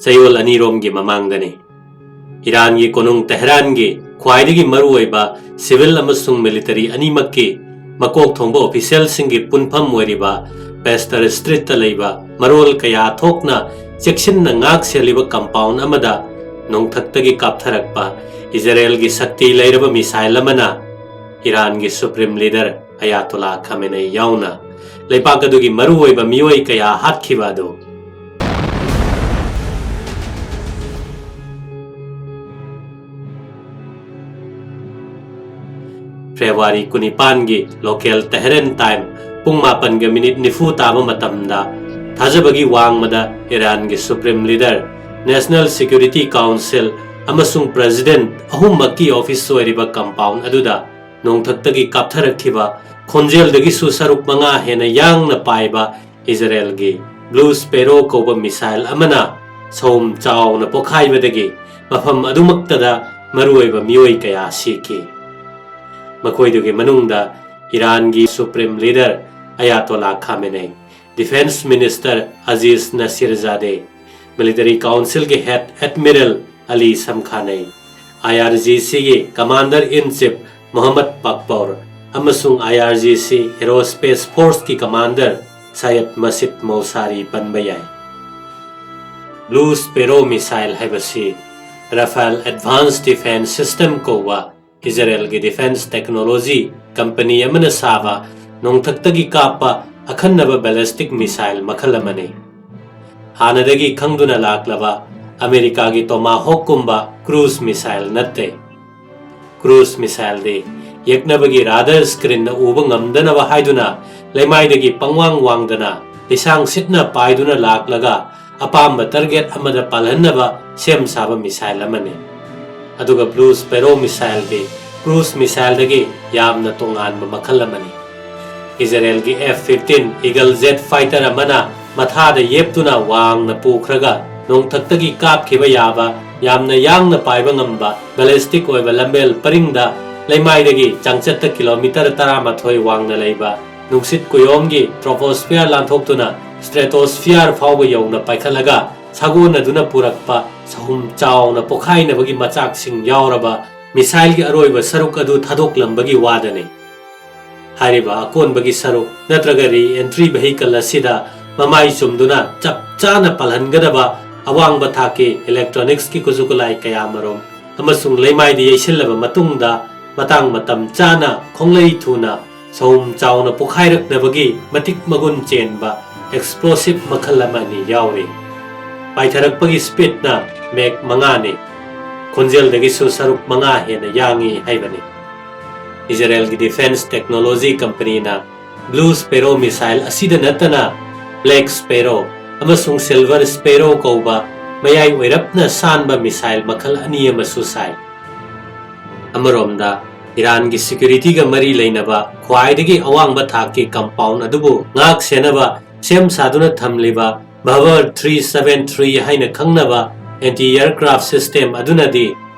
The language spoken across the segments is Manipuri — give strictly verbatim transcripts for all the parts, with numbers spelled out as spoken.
ꯆꯌꯣꯜ ꯑꯅꯤꯔꯣꯝꯒꯤ ꯃꯃꯥꯡꯗꯅꯤ꯫ ꯏꯔꯥꯟꯒꯤ ꯀꯣꯅꯨꯡ ꯇꯦꯍꯔꯥꯟꯒꯤ ꯈ꯭ꯋꯥꯏꯗꯒꯤ ꯃꯔꯨꯑꯣꯏꯕ ꯁꯤꯚꯤꯜ ꯑꯃꯁꯨꯡ ꯃꯤꯂꯤꯇꯔꯤ ꯑꯅꯤꯃꯛꯀꯤ ꯃꯀꯣꯛ ꯊꯣꯡꯕ ꯑꯣꯐꯤꯁꯤꯌꯦꯜꯁꯤꯡꯒꯤ ꯄꯨꯟꯐꯝ ꯑꯣꯏꯔꯤꯕ ꯄꯦꯁꯇꯔ ꯁ꯭ꯇ꯭ꯔꯤꯠꯇ ꯂꯩꯕ ꯃꯔꯣꯜ ꯀꯌꯥ ꯊꯣꯛꯅ ꯆꯦꯛꯁꯤꯟꯅ ꯉꯥꯛ ꯁꯦꯜꯂꯤꯕ ꯀꯝꯄꯥꯎꯟ ꯑꯃꯗ ꯅꯣꯡꯊꯛꯇꯒꯤ ꯀꯥꯞꯊꯔꯛꯄ ꯏꯖꯔꯦꯜꯒꯤ ꯁꯛꯇꯤ ꯂꯩꯔꯕ ꯃꯤꯁꯥꯏꯜ ꯑꯃꯅ ꯏꯔꯥꯟꯒꯤ ꯁꯨꯄ꯭ꯔꯤꯝ ꯂꯤꯗꯔ ꯑꯌꯥꯇꯣꯂꯥ ꯈꯥꯃꯦꯅꯩ ꯌꯥꯎꯅ ꯂꯩꯕꯥꯛ ꯑꯗꯨꯒꯤ ꯃꯔꯨꯑꯣꯏꯕ ꯃꯤꯑꯣꯏ ꯀꯌꯥ ꯍꯥꯠꯈꯤꯕ ꯑꯗꯨ ꯐꯦꯕ꯭ꯔꯨꯋꯥꯔꯤ ꯀꯨꯟꯅꯤꯄꯥꯟꯒꯤ ꯂꯣꯀꯦꯜ ꯇꯦꯍꯔꯥꯟ ꯇꯥꯏꯝ ꯄꯨꯡ ꯃꯥꯄꯟꯒ ꯃꯤꯅꯤꯠ ꯅꯤꯐꯨ ꯇꯥꯕ ꯃꯇꯝꯗ ꯊꯥꯖꯕꯒꯤ ꯋꯥꯡꯃꯗ ꯏꯔꯥꯟꯒꯤ supreme leader, national security council ꯑꯃꯁꯨꯡ ꯄ꯭ꯔꯦꯁꯤꯗꯦꯟꯠ ꯑꯍꯨꯝꯃꯛꯀꯤ ꯑꯣꯐꯤꯁ ꯑꯣꯏꯔꯤꯕ ꯀꯝꯄꯥꯎꯟ ꯑꯗꯨꯗ ꯅꯣꯡꯊꯛꯇꯒꯤ ꯀꯥꯞꯊꯔꯛꯈꯤꯕ ꯈꯣꯟꯖꯦꯜꯗꯒꯤꯁꯨ ꯁꯔꯨꯛ ꯃꯉꯥ ꯍꯦꯟꯅ ꯌꯥꯡꯅ ꯄꯥꯏꯕ ꯏꯖꯔꯦꯜꯒꯤ ꯕ꯭ꯂꯨ ꯁ꯭ꯄꯦꯔꯣ ꯀꯧꯕ ꯃꯤꯁꯥꯏꯜ ꯑꯃꯅ ꯁꯑꯣꯝ ꯆꯥꯎꯅ ꯄꯣꯈꯥꯏꯕꯗꯒꯤ ꯃꯐꯝ ꯑꯗꯨꯃꯛꯇꯗ ꯃꯔꯨꯑꯣꯏꯕ ꯃꯤꯑꯣꯏ ꯀꯌꯥ ꯁꯤꯈꯤ꯫ ꯃꯈꯣꯏꯗꯨꯒꯤ ꯃꯅꯨꯡꯗ ꯏꯔꯥꯟꯒꯤ supreme leader Ayatollah Khamenei, defence minister Aziz Nasirzadeh, military ꯀꯥꯎꯟꯁꯤꯜꯒꯤ head admiral Ali Shamkhani, I R G ꯁꯤꯒꯤ commander in chief Mohammad Pakpour ꯑꯃꯁꯨꯡ I R G C aerospace ꯐꯣꯔꯁꯀꯤ ꯀꯃꯥꯟꯗꯔ ꯁꯌꯗ ꯃꯁꯤꯗ ꯃꯧꯁꯥꯔꯤ ꯄꯟꯕ ꯌꯥꯏ꯫ ꯕ꯭ꯂꯨ ꯁ꯭ꯄꯦꯔꯣ ꯃꯤꯁꯥꯏꯜ ꯍꯥꯏꯕꯁꯤ ꯔꯐꯥꯜ ꯑꯦꯗꯚꯥꯟꯁ ꯗꯤꯐꯦꯟꯁ ꯁꯤꯁꯇꯦꯝ ꯀꯧꯕ ꯏꯖꯔꯦꯜꯒꯤ ꯗꯤꯐꯦꯟꯁ ꯇꯦꯛꯅꯣꯂꯣꯖꯤ ꯀꯝꯄꯅꯤ ꯑꯃꯅ ꯁꯥꯕ ꯅꯣꯡꯊꯛꯇꯒꯤ ꯀꯥꯞꯄ ꯑꯈꯟꯅꯕ ꯕꯦꯂꯤꯁꯇꯤꯛ ꯃꯤꯁꯥꯏꯜ ꯃꯈꯜ ꯑꯃꯅꯤ꯫ ꯍꯥꯟꯅꯗꯒꯤ ꯈꯪꯗꯨꯅ ꯂꯥꯛꯂꯕ ꯑꯃꯦꯔꯤꯀꯥꯒꯤ ꯇꯣꯃꯥꯍꯣꯛꯀꯨꯝꯕ ꯀ꯭ꯔꯨꯖ ꯃꯤꯁꯥꯏꯜ ꯅꯠꯇꯦ꯫ ꯀ꯭ꯔꯨꯖ ꯃꯤꯁꯥꯏꯜꯗꯤ ꯌꯦꯛꯅꯕꯒꯤ ꯔꯥꯗꯥꯔ ꯁ꯭ꯀ꯭ꯔꯤꯟꯅ ꯎꯕ ꯉꯝꯗꯅꯕ ꯍꯥꯏꯗꯨꯅ ꯂꯩꯃꯥꯏꯗꯒꯤ ꯄꯪꯋꯥꯡ ꯋꯥꯡꯗꯅ ꯂꯤꯁꯥꯡ ꯁꯤꯠꯅ ꯄꯥꯏꯗꯨꯅ ꯂꯥꯛꯂꯒ ꯑꯄꯥꯝꯕ ꯇꯥꯔꯒꯦꯠ ꯑꯃꯗ ꯄꯥꯜꯍꯟꯅꯕ ꯁꯦꯝ ꯁꯥꯕ ꯃꯤꯁꯥꯏꯜ ꯑꯃꯅꯤ꯫ ꯑꯗꯨꯒ ꯕ꯭ꯂꯨ ꯁ꯭ꯄꯦꯔꯣ ꯃꯤꯁꯥꯏꯜꯗꯤ ꯀ꯭ꯔꯨꯖ ꯃꯤꯁꯥꯏꯜꯗꯒꯤ ꯌꯥꯝꯅ ꯇꯣꯉꯥꯟꯕ ꯃꯈꯜ ꯑꯃꯅꯤ꯫ ꯏꯖꯔꯦꯜꯒꯤ F fifteen eagle jet fighter ꯑꯃꯅ ꯃꯊꯥꯗ ꯌꯦꯞꯇꯨꯅ ꯋꯥꯡꯅ ꯄꯨꯈ꯭ꯔꯒ ꯅꯣꯡꯊꯛꯇꯒꯤ ꯀꯥꯞꯈꯤꯕ ꯌꯥꯕ ꯌꯥꯝꯅ ꯌꯥꯡꯅ ꯄꯥꯏꯕ ꯉꯝꯕ ꯕꯦꯂꯤꯁꯇꯤꯛ ꯑꯣꯏꯕ ꯂꯝꯕꯦꯜ ꯄꯔꯤꯡꯗ ꯂꯩꯃꯥꯏꯗꯒꯤ ꯆꯥꯡꯆꯠꯇ ꯀꯤꯂꯣꯃꯤꯇꯔ ꯇꯔꯥꯃꯥꯊꯣꯏ ꯋꯥꯡꯅ ꯂꯩꯕ ꯅꯨꯡꯁꯤꯠ ꯀꯨꯌꯣꯝꯒꯤ ꯇ꯭ꯔꯣꯄꯣꯁ꯭ꯐꯤꯌꯔ ꯂꯥꯟꯊꯣꯛꯇꯨꯅ ꯁ꯭ꯇ꯭ꯔꯦꯇꯣꯁ꯭ꯐꯤꯌꯔ ꯐꯥꯎꯕ ꯌꯧꯅ ꯄꯥꯏꯈꯠꯂꯒ ꯁꯥꯒꯣꯟꯅꯗꯨꯅ ꯄꯨꯔꯛꯄ ꯁꯍꯨꯝ ꯆꯥꯎꯅ ꯄꯣꯈꯥꯏꯅꯕꯒꯤ ꯃꯆꯥꯛꯁꯤꯡ ꯌꯥꯎꯔꯕ ꯃꯤꯁꯥꯏꯜꯒꯤ ꯑꯔꯣꯏꯕ ꯁꯔꯨꯛ ꯑꯗꯨ ꯊꯥꯗꯣꯛꯂꯝꯕꯒꯤ ꯋꯥꯗꯅꯤ꯫ ꯍꯥꯏꯔꯤꯕ ꯑꯀꯣꯟꯕꯒꯤ ꯁꯔꯨꯛ ꯅꯠꯇ꯭ꯔꯒ ꯔꯤ ꯑꯦꯟꯇ꯭ꯔꯤ ꯚꯦꯍꯤꯀꯜ ꯑꯁꯤꯗ ꯃꯃꯥꯏ ꯆꯨꯝꯗꯨꯅ ꯆꯞ ꯆꯥꯅ ꯄꯥꯜꯍꯟꯒꯗꯕ ꯑꯋꯥꯡꯕ ꯊꯥꯛꯀꯤ ꯏꯂꯦꯛꯇ꯭ꯔꯣꯅꯤꯛꯁꯀꯤ ꯈꯨꯠꯁꯨ ꯈꯨꯠꯂꯥꯏ ꯀꯌꯥꯃꯔꯨꯝ ꯑꯃꯁꯨꯡ ꯂꯩꯃꯥꯏꯗ ꯌꯩꯁꯤꯜꯂꯕ ꯃꯇꯨꯡꯗ ꯃꯇꯥꯡ ꯃꯇꯝ ꯆꯥꯅ ꯈꯣꯡꯂꯩ ꯊꯨꯅ ꯁꯍꯨꯝ ꯆꯥꯎꯅ ꯄꯣꯈꯥꯏꯔꯛꯅꯕꯒꯤ ꯃꯇꯤꯛ ꯃꯒꯨꯟ ꯆꯦꯟꯕ ꯑꯦꯛꯁꯄ꯭ꯂꯣꯁꯤꯚ ꯃꯈꯜ ꯑꯃꯅꯤ ꯌꯥꯎꯔꯤ꯫ ꯄꯥꯏꯊꯔꯛꯄꯒꯤ ꯁ꯭ꯄꯤꯗꯅ ꯃꯦꯛ ꯃꯉꯥꯅꯤ꯫ ꯈꯣꯟꯖꯦꯜꯗꯒꯤꯁꯨ ꯁꯔꯨꯛ ꯃꯉꯥ ꯍꯦꯟꯅ ꯌꯥꯡꯏ ꯍꯥꯏꯕꯅꯤ꯫ ꯏꯖꯔꯦꯜꯒꯤ ꯗꯤꯐꯦꯟꯁ ꯇꯦꯛꯅꯣꯂꯣꯖꯤ ꯀꯝꯄꯅꯤꯅ ꯕ꯭ꯂꯨ ꯁ꯭ꯄꯦꯔꯣ ꯃꯤꯁꯥꯏꯜ ꯑꯁꯤꯗ ꯅꯠꯇꯅ ꯕ꯭ꯂꯦꯛ ꯁ꯭ꯄꯦꯔꯣ ꯑꯃꯁꯨꯡ ꯁꯤꯜꯚꯔ ꯁ꯭ꯄꯦꯔꯣ ꯀꯧꯕ ꯃꯌꯥꯏ ꯑꯣꯏꯔꯞꯅ ꯁꯥꯟꯕ ꯃꯤꯁꯥꯏꯜ ꯃꯈꯜ ꯑꯅꯤ ꯑꯃꯁꯨ ꯁꯥꯏ꯫ ꯑꯃꯔꯣꯝꯗ ꯏꯔꯥꯟꯒꯤ ꯁꯦꯀ꯭ꯌꯨꯔꯤꯇꯤꯒ ꯃꯔꯤ ꯂꯩꯅꯕ ꯈ꯭ꯋꯥꯏꯗꯒꯤ ꯑꯋꯥꯡꯕ ꯊꯥꯛꯀꯤ ꯀꯝꯄꯥꯎꯟ ꯑꯗꯨꯕꯨ ꯉꯥꯛ ꯁꯦꯟꯅꯕ ꯁꯦꯝ ꯁꯥꯗꯨꯅ ꯊꯝꯂꯤꯕ ꯚꯥꯚꯔ ꯊ꯭ꯔꯤ ꯁꯚꯦꯟ ꯊ꯭ꯔꯤ ꯍꯥꯏꯅ ꯈꯪꯅꯕ ꯑꯦꯟꯇꯤ ꯑꯦꯌꯔꯀ꯭ꯔꯥꯐ ꯁꯤꯁꯇꯦꯝ ꯑꯗꯨꯅꯗꯤ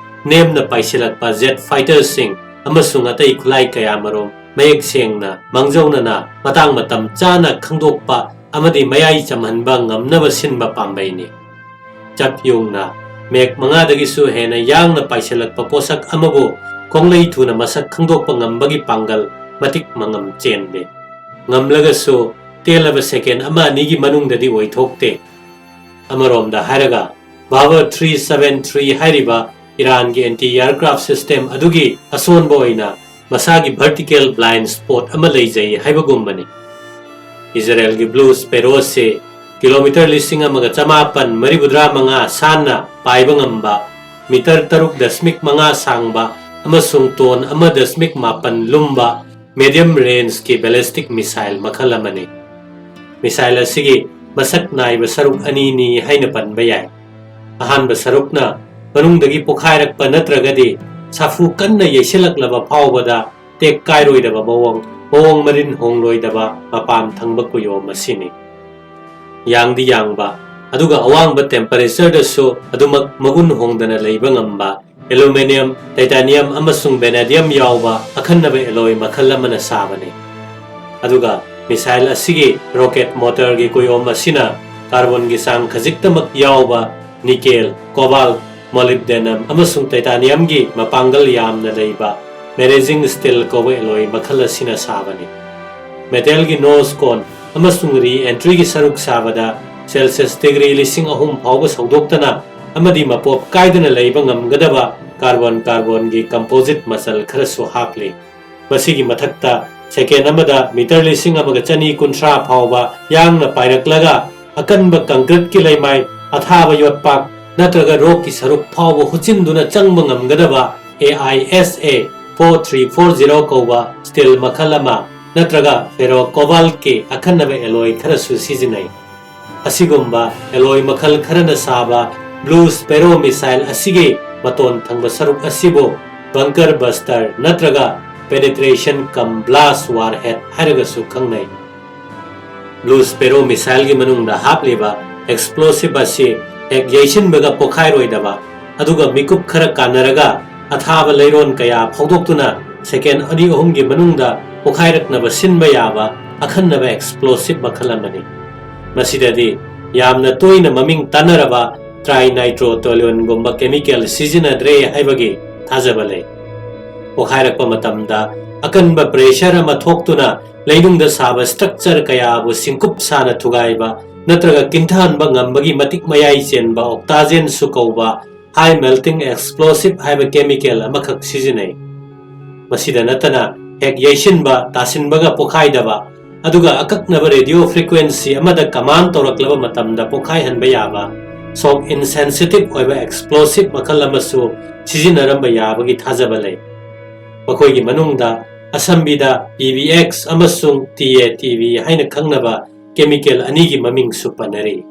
ꯅꯦꯝꯅ ꯄꯥꯏꯁꯤꯜꯂꯛꯄ ꯖꯦꯠ ꯐꯥꯏꯇꯔꯁꯤꯡ ꯑꯃꯁꯨꯡ ꯑꯇꯩ ꯈꯨꯠꯂꯥꯏ ꯀꯌꯥꯃꯔꯨꯝ ꯃꯌꯦꯛ ꯁꯦꯡꯅ ꯃꯥꯡꯖꯧꯅꯅ ꯃꯇꯥꯡ ꯃꯇꯝ ꯆꯥꯅ ꯈꯪꯗꯣꯛꯄ ꯑꯃꯗꯤ ꯃꯌꯥꯏ ꯆꯝꯍꯟꯕ ꯉꯝꯅꯕ ꯁꯤꯟꯕ ꯄꯥꯝꯕꯩꯅꯤ꯫ ꯆꯞ ꯌꯨꯡꯅ ꯃꯦꯛ ꯃꯉꯥꯗꯒꯤꯁꯨ ꯍꯦꯟꯅ ꯌꯥꯡꯅ ꯄꯥꯏꯁꯤꯜꯂꯛꯄ ꯄꯣꯠꯁꯛ ꯑꯃꯕꯨ ꯈꯣꯡꯂꯩ ꯊꯨꯅ ꯃꯁꯛ ꯈꯪꯗꯣꯛꯄ ꯉꯝꯕꯒꯤ ꯄꯥꯡꯒꯜ ꯃꯇꯤꯛ ꯃꯉꯝ ꯆꯦꯟꯗꯦ꯫ ꯉꯝꯂꯒꯁꯨ ꯇꯦꯜꯂꯕ ꯁꯦꯀꯦꯟ ꯑꯃ ꯑꯅꯤꯒꯤ ꯃꯅꯨꯡꯗꯗꯤ ꯑꯣꯏꯊꯣꯛꯇꯦ꯫ ꯑꯃꯔꯣꯝꯗ ꯍꯥꯏꯔꯒ ꯚꯥꯚꯔ ꯊ꯭ꯔꯤ ꯁꯚꯦꯟ ꯊ꯭ꯔꯤ ꯍꯥꯏꯔꯤꯕ ꯏꯔꯥꯟꯒꯤ ꯑꯦꯟꯇꯤ ꯑꯦꯌꯔꯀ꯭ꯔꯥꯐ ꯁꯤꯁꯇꯦꯝ ꯑꯗꯨꯒꯤ ꯑꯁꯣꯟꯕ ꯑꯣꯏꯅ ꯃꯁꯥꯒꯤ ꯚꯔꯇꯤꯀꯦꯜ ꯕ꯭ꯂꯥꯏꯟ ꯁ꯭ꯄꯣꯠ ꯑꯃ ꯂꯩꯖꯩ ꯍꯥꯏꯕꯒꯨꯝꯕꯅꯤ꯫ ꯏꯖꯔꯦꯜꯒꯤ ꯕ꯭ꯂꯨ ꯁ꯭ꯄꯦꯔꯣ ꯑꯁꯤ ꯀꯤꯂꯣꯃꯤꯇꯔ ꯂꯤꯁꯤꯡ ꯑꯃꯒ ꯆꯃꯥꯄꯟ ꯃꯔꯤꯐꯨꯇꯔꯥ ꯃꯉꯥ ꯁꯥꯟꯅ ꯄꯥꯏꯕ ꯉꯝꯕ, ꯃꯤꯇꯔ ꯇꯔꯨꯛ ꯗꯁꯃꯤꯛ ꯃꯉꯥ ꯁꯥꯡꯕ ꯑꯃꯁꯨꯡ ꯇꯣꯟ ꯑꯃ ꯗꯁꯃꯤꯛ ꯃꯥꯄꯟ ꯂꯨꯝꯕ ꯃꯦꯗꯤꯌꯝ ꯔꯦꯟꯖꯀꯤ ꯕꯦꯂꯤꯁꯇꯤꯛ ꯃꯤꯁꯥꯏꯜ ꯃꯈꯜ ꯑꯃꯅꯤ꯫ ꯃꯤꯁꯥꯏꯜ ꯑꯁꯤꯒꯤ ꯃꯁꯛ ꯅꯥꯏꯕ ꯁꯔꯨꯛ ꯑꯅꯤꯅꯤ ꯍꯥꯏꯅ ꯄꯟꯕ ꯌꯥꯏ꯫ ꯑꯍꯥꯟꯕ ꯁꯔꯨꯛꯅ ꯃꯅꯨꯡꯗꯒꯤ ꯄꯣꯈꯥꯏꯔꯛꯄ ꯅꯠꯇ꯭ꯔꯒꯗꯤ ꯁꯥꯐꯨ ꯀꯟꯅ ꯌꯩꯁꯤꯜꯂꯛꯂꯕ ꯐꯥꯎꯕꯗ ꯇꯦꯛ ꯀꯥꯏꯔꯣꯏꯗꯕ ꯃꯑꯣꯡ, ꯃꯑꯣꯡ ꯃꯔꯤꯟ ꯍꯣꯡꯂꯣꯏꯗꯕ ꯃꯄꯥꯟ ꯊꯪꯕ ꯀꯨꯌꯣꯝ ꯑꯁꯤꯅꯤ꯫ ꯌꯥꯡꯗꯤ ꯌꯥꯡꯕ, ꯑꯗꯨꯒ ꯑꯋꯥꯡꯕ ꯇꯦꯝꯄꯔꯦꯆꯔꯗꯁꯨ ꯑꯗꯨꯃꯛ ꯃꯒꯨꯟ ꯍꯣꯡꯗꯅ ꯂꯩꯕ ꯉꯝꯕ ꯑꯦꯂꯨꯃꯤꯅꯤꯌꯝ, ꯇꯥꯏꯇꯥꯅꯤꯌꯝ ꯑꯃꯁꯨꯡ ꯚꯦꯅꯦꯗꯤꯌꯝ ꯌꯥꯎꯕ ꯑꯈꯟꯅꯕ ꯑꯦꯂꯣꯏ ꯃꯈꯜ ꯑꯃꯅ ꯁꯥꯕꯅꯤ꯫ ꯑꯗꯨꯒ ꯃꯤꯁꯥꯏꯜ ꯑꯁꯤꯒꯤ ꯔꯣꯀꯦꯠ ꯃꯣꯇꯔꯒꯤ ꯀꯨꯌꯣꯝ ꯑꯁꯤꯅ ꯀꯥꯔꯕꯣꯟꯒꯤ ꯆꯥꯡ ꯈꯖꯤꯛꯇꯃꯛ ꯌꯥꯎꯕ ꯅꯤꯀꯦꯜ, ꯀꯣꯕꯥꯜ, ꯃꯣꯂꯤꯕꯗꯦꯅꯝ ꯑꯃꯁꯨꯡ ꯇꯥꯏꯇꯥꯅꯤꯌꯝꯒꯤ ꯃꯄꯥꯡꯒꯜ ꯌꯥꯝꯅ ꯂꯩꯕ ꯃꯦꯔꯦꯖꯤꯡ ꯁ꯭ꯇꯤꯜ ꯀꯧꯕ ꯑꯦꯂꯣꯏ ꯃꯈꯜ ꯑꯁꯤꯅ ꯁꯥꯕꯅꯤ꯫ ꯃꯦꯇꯦꯜꯒꯤ ꯅꯣꯁ ꯀꯣꯟ ꯑꯃꯁꯨꯡ ꯔꯤ ꯑꯦꯟꯇ꯭ꯔꯤꯒꯤ ꯁꯔꯨꯛ ꯁꯥꯕꯗ ꯁꯦꯜꯁꯤꯌꯁ ꯗꯤꯒ꯭ꯔꯤ ꯂꯤꯁꯤꯡ ꯑꯍꯨꯝ ꯐꯥꯎꯕ ꯁꯧꯗꯣꯛꯇꯅ ꯑꯃꯗꯤ ꯃꯄꯣꯞ ꯀꯥꯏꯗꯅ ꯂꯩꯕ ꯉꯝꯒꯗꯕ ꯀꯥꯔꯕꯣꯟ ꯀꯥꯔꯕꯣꯟꯒꯤ ꯀꯝꯄꯣꯖꯤꯠ ꯃꯆꯜ ꯈꯔꯁꯨ ꯍꯥꯞꯂꯤ꯫ ꯃꯁꯤꯒꯤ ꯃꯊꯛꯇ ꯁꯦꯀꯦꯟ ꯑꯃꯗ ꯃꯤꯇꯔ ꯂꯤꯁꯤꯡ ꯑꯃꯒ ꯆꯅꯤ ꯀꯨꯟꯊ꯭ꯔꯥ ꯐꯥꯎꯕ ꯌꯥꯡꯅ ꯄꯥꯏꯔꯛꯂꯒ ꯑꯀꯟꯕ ꯀꯪꯀ꯭ꯔꯤꯠꯀꯤ ꯂꯩꯃꯥꯏ, ꯑꯊꯥꯕ ꯌꯣꯠꯄꯥꯛ ꯅꯠꯇ꯭ꯔꯒ ꯔꯣꯛꯀꯤ ꯁꯔꯨꯛ ꯐꯥꯎꯕ ꯍꯨꯠꯆꯤꯟꯗꯨꯅ ꯆꯪꯕ ꯉꯝꯒꯗꯕ A I S A four three four zero ꯀꯧꯕ ꯁ꯭ꯇꯤꯜ ꯃꯈꯜ ꯑꯃ ꯅꯠꯇ꯭ꯔꯒ ꯐꯦꯔꯣ ꯀꯣꯕꯥꯜꯠꯀꯤ ꯑꯈꯟꯅꯕ ꯑꯦꯂꯣꯏ ꯈꯔꯁꯨ ꯁꯤꯖꯤꯟꯅꯩ꯫ ꯑꯁꯤꯒꯨꯝꯕ ꯑꯦꯂꯣꯏ ꯃꯈꯜ ꯈꯔꯅ ꯁꯥꯕ ꯕ꯭ꯂꯨ ꯁ꯭ꯄꯦꯔꯣ ꯃꯤꯁꯥꯏꯜ ꯑꯁꯤꯒꯤ ꯃꯇꯣꯟ ꯊꯪꯕ ꯁꯔꯨꯛ ꯑꯁꯤꯕꯨ ꯕꯪꯀꯔ ꯕꯁꯇꯔ ꯅꯠꯇ꯭ꯔꯒ ꯄꯦꯅꯤꯇ꯭ꯔꯦꯁꯟ ꯀꯝ ꯕ꯭ꯂꯥꯁ ꯋꯥꯔꯍꯦꯗ ꯍꯥꯏꯔꯒꯁꯨ ꯈꯪꯅꯩ꯫ ꯕ꯭ꯂꯨ ꯁ꯭ꯄꯦꯔꯣ ꯃꯤꯁꯥꯏꯜꯒꯤ ꯃꯅꯨꯡꯗ ꯍꯥꯞꯂꯤꯕ ꯑꯦꯛꯁꯄ꯭ꯂꯣꯁꯤꯚ ꯑꯁꯤ ꯍꯦꯛ ꯌꯩꯁꯤꯟꯕꯒ ꯄꯣꯈꯥꯏꯔꯣꯏꯗꯕ, ꯑꯗꯨꯒ ꯃꯤꯀꯨꯞ ꯈꯔ ꯀꯥꯟꯅꯔꯒ ꯑꯊꯥꯕ ꯂꯩꯔꯣꯟ ꯀꯌꯥ ꯐꯥꯎꯗꯣꯛꯇꯨꯅ ꯁꯦꯀꯦꯟ ꯑꯅꯤ ꯑꯍꯨꯝꯒꯤ ꯃꯅꯨꯡꯗ ꯄꯣꯈꯥꯏꯔꯛꯅꯕ ꯁꯤꯟꯕ ꯌꯥꯕ ꯑꯈꯟꯅꯕ ꯑꯦꯛꯁꯄ꯭ꯂꯣꯁꯤꯚ ꯃꯈꯜ ꯑꯃꯅꯤ꯫ ꯃꯁꯤꯗꯗꯤ ꯌꯥꯝꯅ ꯇꯣꯏꯅ ꯃꯃꯤꯡ ꯇꯥꯟꯅꯔꯕ ꯇ꯭ꯔꯥꯏꯅꯥꯏꯇ꯭ꯔꯣꯇꯣꯂꯨꯏꯟꯒꯨꯝꯕ ꯀꯦꯃꯤꯀꯦꯜ ꯁꯤꯖꯤꯟꯅꯗ꯭ꯔꯦ ꯍꯥꯏꯕꯒꯤ ꯊꯥꯖꯕ ꯂꯩ꯫ ꯄꯣꯈꯥꯏꯔꯛꯄ ꯃꯇꯝꯗ ꯑꯀꯟꯕ ꯄ꯭ꯔꯦꯁꯔ ꯑꯃ ꯊꯣꯛꯇꯨꯅ ꯂꯩꯅꯨꯡꯗ ꯁꯥꯕ ꯁ꯭ꯇ꯭ꯔꯛꯆꯔ ꯀꯌꯥꯕꯨ ꯁꯤꯡꯀꯨꯞ ꯁꯥꯅ ꯊꯨꯒꯥꯏꯕ ꯅꯠꯇ꯭ꯔꯒ ꯀꯤꯟꯊꯍꯟꯕ ꯉꯝꯕꯒꯤ ꯃꯇꯤꯛ ꯃꯌꯥꯏ ꯆꯦꯟꯕ ꯑꯣꯛꯇꯥꯖꯦꯟꯁꯨ ꯀꯧꯕ ꯍꯥꯏ ꯃꯦꯜꯇꯤꯡ ꯑꯦꯛꯁꯄ꯭ꯂꯣꯁꯤꯚ ꯍꯥꯏꯕ ꯀꯦꯃꯤꯀꯦꯜ ꯑꯃꯈꯛ ꯁꯤꯖꯤꯟꯅꯩ꯫ ꯃꯁꯤꯗ ꯅꯠꯇꯅ ꯍꯦꯛ ꯌꯩꯁꯤꯟꯕ, ꯇꯥꯁꯤꯟꯕꯒ ꯄꯣꯈꯥꯏꯗꯕ, ꯑꯗꯨꯒ ꯑꯀꯛꯅꯕ ꯔꯦꯗꯤꯑꯣ ꯐ꯭ꯔꯤꯀ꯭ꯋꯦꯟꯁꯤ ꯑꯃꯗ ꯀꯃꯥꯟ ꯇꯧꯔꯛꯂꯕ ꯃꯇꯝꯗ ꯄꯣꯈꯥꯏꯍꯟꯕ ꯌꯥꯕ ꯁꯣꯛ ꯏꯟꯁꯦꯟꯁꯤꯇꯤꯚ ꯑꯣꯏꯕ ꯑꯦꯛꯁꯄ꯭ꯂꯣꯁꯤꯚ ꯃꯈꯜ ꯑꯃꯁꯨ ꯁꯤꯖꯤꯟꯅꯔꯝꯕ ꯌꯥꯕꯒꯤ ꯊꯥꯖꯕ ꯂꯩ꯫ ꯃꯈꯣꯏꯒꯤ ꯃꯅꯨꯡꯗ ꯑꯁꯝꯕꯤꯗ ꯄꯤ ꯕꯤ ꯑꯦꯛꯁ ꯑꯃꯁꯨꯡ ꯇꯤ ꯑꯦ ꯇꯤ ꯕꯤ ꯍꯥꯏꯅ ꯈꯪꯅꯕ ꯀꯦꯃꯤꯀꯦꯜ ꯑꯅꯤꯒꯤ ꯃꯃꯤꯡꯁꯨ ꯄꯟꯅꯔꯤ꯫